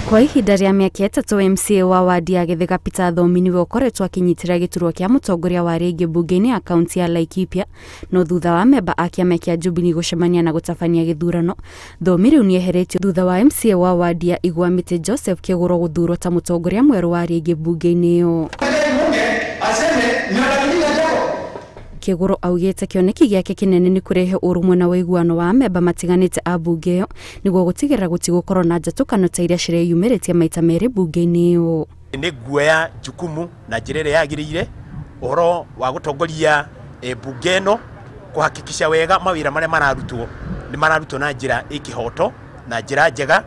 Kwa ihinda rĩa mĩaka 3 MCA wa wadi ya Gĩthĩga Peter Thomi nĩwe ũkoretwo akĩnyitĩra gĩturwa kĩa mũtongoria wa rĩngĩ mbunge-inĩ ya kaunti ya Laikipia, no thutha wa memba a kĩama kĩa Jubilee gũcemania na gũtabania gĩthurano, Thomi rĩu nĩeheretio thutha wa MCA wa wadi ya Igwamĩtĩ Joseph Kĩgũro gũthurwo ta mũtongoria mwerũ wa rĩngĩ mbunge-inĩ ĩyo. Kĩgũro augĩte kĩoneki gĩake kĩnene nĩ kũrehe ũrũmwe na ũiguano wa amemba matiganĩte a mbunge ĩyo nĩguo gũtigĩrĩra gũtigũkorwo na njatũkano ta iria cireyumĩrĩtie maita merĩ mbunge-inĩ ĩyo. Nĩ nguoya jukumu na njĩra ĩrĩa yagĩrĩire ũhoro wa gũtongoria mbunge ĩno, kũhakikisha wega mawĩra marĩa mararutwo nĩ mararutwo na njĩra ĩ kĩhoto na njĩra njega,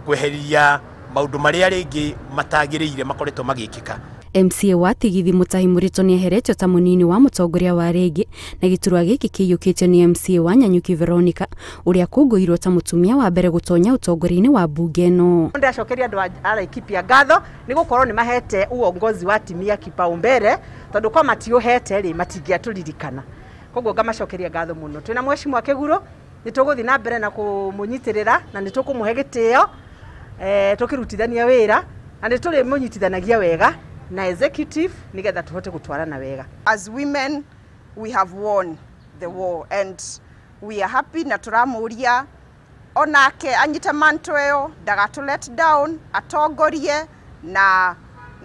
kweheria maũndũ marĩa rĩngĩ matagĩrĩire makoretwo magĩkĩka. MCA wa Tigithi Mutahi Murito nĩeheretio ta mũnini wa mũtongoria wa rĩngĩ na gĩturwa gĩkĩ kĩiyũkĩtio nĩ MCA wa Nyanyuki Veronica ũrĩa kũngũirwo ta mũtumia wa mbere gũtonya ũtongoria-inĩ wa mbunge ĩno. Ndĩracokeria andũ a Laikipia ngatho nĩ gũkorwo nĩ mahete uongozi wa atumia kipaumbele, tondũ kwa matiũhete rĩ matingĩatũririkana. Koguo ngamacokeria ngatho mũno. Twĩna mheshimiwa Kĩguro nĩ tũgũthiĩ na mbere na kũmũnyitĩrĩra na nĩ tũkũmũhe gĩtĩo, tũkĩrutithania wĩra na nĩ tũrĩmũnyitithanagia wega na executive nigetha tuhote gutwarana wega. As women we have won the war and we are happy, na turamuria onake anyite manto ĩyo ndagatu let down, atongorie na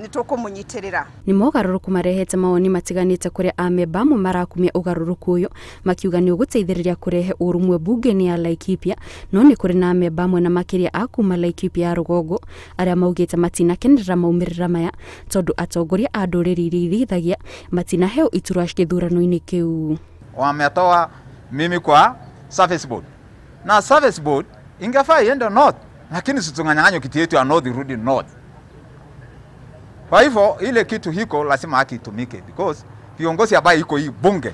nĩtũkũmũnyitĩrĩra. Nĩ mogarũrũku marehete mawoni matiganĩte kũrĩa amemba amwe marakumia ũgarũrũku ũyũ makiuga nĩ ũgũteithĩrĩria kũrehe ũrũmwe mbunge-inĩ ya Laikipia, no nĩ kũrĩ na amemba amwe na makĩria a kuma Laikipia ya rũgongo arĩa maugĩte matinakenerera maumĩrĩra maya tondũ atongoria a ndũrĩrĩ iria irĩithagia matinaheo iturwa gĩthurano-inĩ kĩu. Wametoa mimi kwa service board, na service board ingefaa iende north, lakini situng'anyang'anywe kiti yetu ya north irudi north. Kwa hivyo ile kitu hiko lazima haki itumike, because viongozi ambao iko hii bunge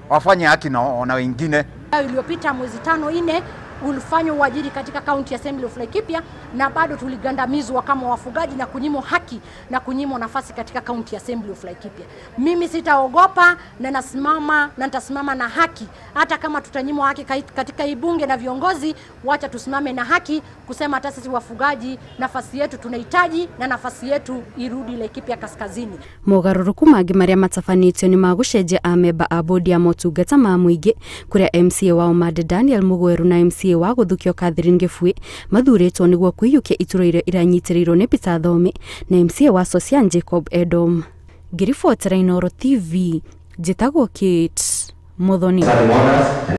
wafanye haki na wengine. Iliyopita mwezi 5-4 ulifanywa uajiri katika County Assembly of Laikipia na bado tuligandamizwa kama wafugaji na kunyimwa haki na kunyimwa nafasi katika County Assembly of Laikipia. Mimi sitaogopa na nasimama na nitasimama na haki, hata kama tutanyimwa haki katika ibunge na viongozi, wacha tusimame na haki kusema hata sisi wafugaji nafasi yetu tunahitaji na nafasi yetu irudi Laikipia Kaskazini. Mogarũrũku mangĩ marĩa matabanĩtio nĩ magũcenjia amemba a bodi ya motungata ma mũingĩ kũrĩa MCA wa Omande Daniel Mũgweru na MCA wa Gũthukio Catherine Gĩbui mathurĩtwo nĩguo kũiyũkia iturwa iria iranyitĩrĩirwo nĩ Peter Thomi na MCA wa Sosian Jacob Edom. Ngĩribotera Inooro TV, njĩtagwo Kate Muthoni.